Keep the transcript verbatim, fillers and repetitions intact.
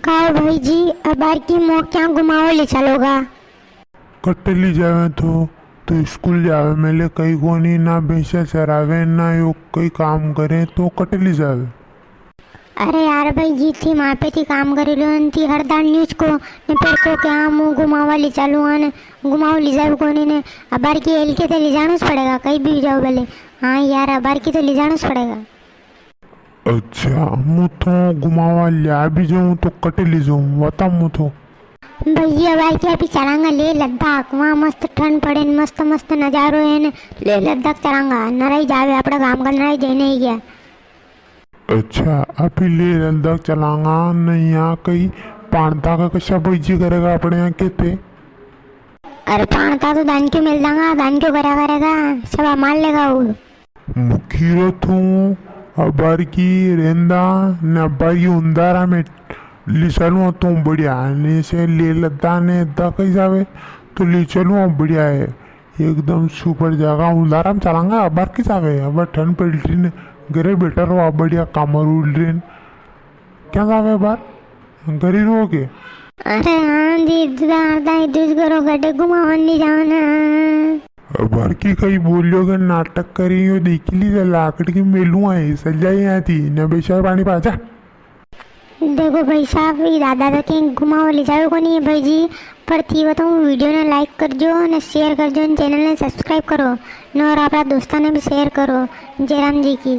काओ भाई जी, अबार की मो क्या घुमावा ले चलोगा? कटे ली जावे तो, तो स्कूल जावे मेले कई कोनी, ना भैंसा चरावे, ना यो कई काम करे, तो कटे ली जावे। अरे यार भाई जी, थी माँ पे थी काम करी लो, न थी हर दान न्यूज को, ने फिर को क्या मु घुमावा ले चालू आने, घुमावा ले जावे कोनी ने, अबार की एल के तो ले जाना स पड़ेगा, कई भी जाओ भले। हाँ यार, अबार की तो ले जाना स पड़ेगा। अच्छा, मु तो घुमावा लिया भी जाऊं तो कटे ले जाऊं, बता मु तो। भैया, अबार की अभी चलांगा लेह लद्दाख, वहाँ मस्त ठंड पड़े न मस्त मस्त नजारो है न, लेह लद्दाख चलांगा, नराई जावे, आपड़ा गाम का नराई जई ने ही गया। अच्छा, अभी लेह लद्दाख चलांगा न, यहाँ कई पाणता का कशा भाई जी करेगा अपने यहाँ केते? अरे पाणता तो दान क्यों मिल दांगा, दान क्यों करा करेगा, सब मार लेगा वो। मुखी रो थू, अबार की रेंदा ने अबार की उंदारा में ली चलूँ तो बढ़िया, ने से लेह लद्दाख ने इद्दा कई जावे, तो ली चलूँ बढ़िया है, एकदम सुपर जगह उंदारा में चलांगा, अबार की जावे, अबार ठंड पड़ रही ने, घरे बैठा रहो, आप बढ़िया कामर उड़ रही ने, क्या जावे अबार, घरे रहो के? अरे हाँ जी, दादा, दूज करो, गड्ढे घुमावन नी जाओ ना। अबार की कई बोलियो के नाटक करी, यो देख लीजे, लाकड़ की मेलू आई, सजाई यहाँ थी, न बेचार पानी पाजा। देखो भाई साहब, ये दादा तो कहीं घुमावा ले जावे कोनी है भाई जी, पर थी बताऊँ, वीडियो ने like करजो, ने share करजो, ने channel ने subscribe करो, ने और आपणा दोस्तां ने भी share करो। जयराम जी की।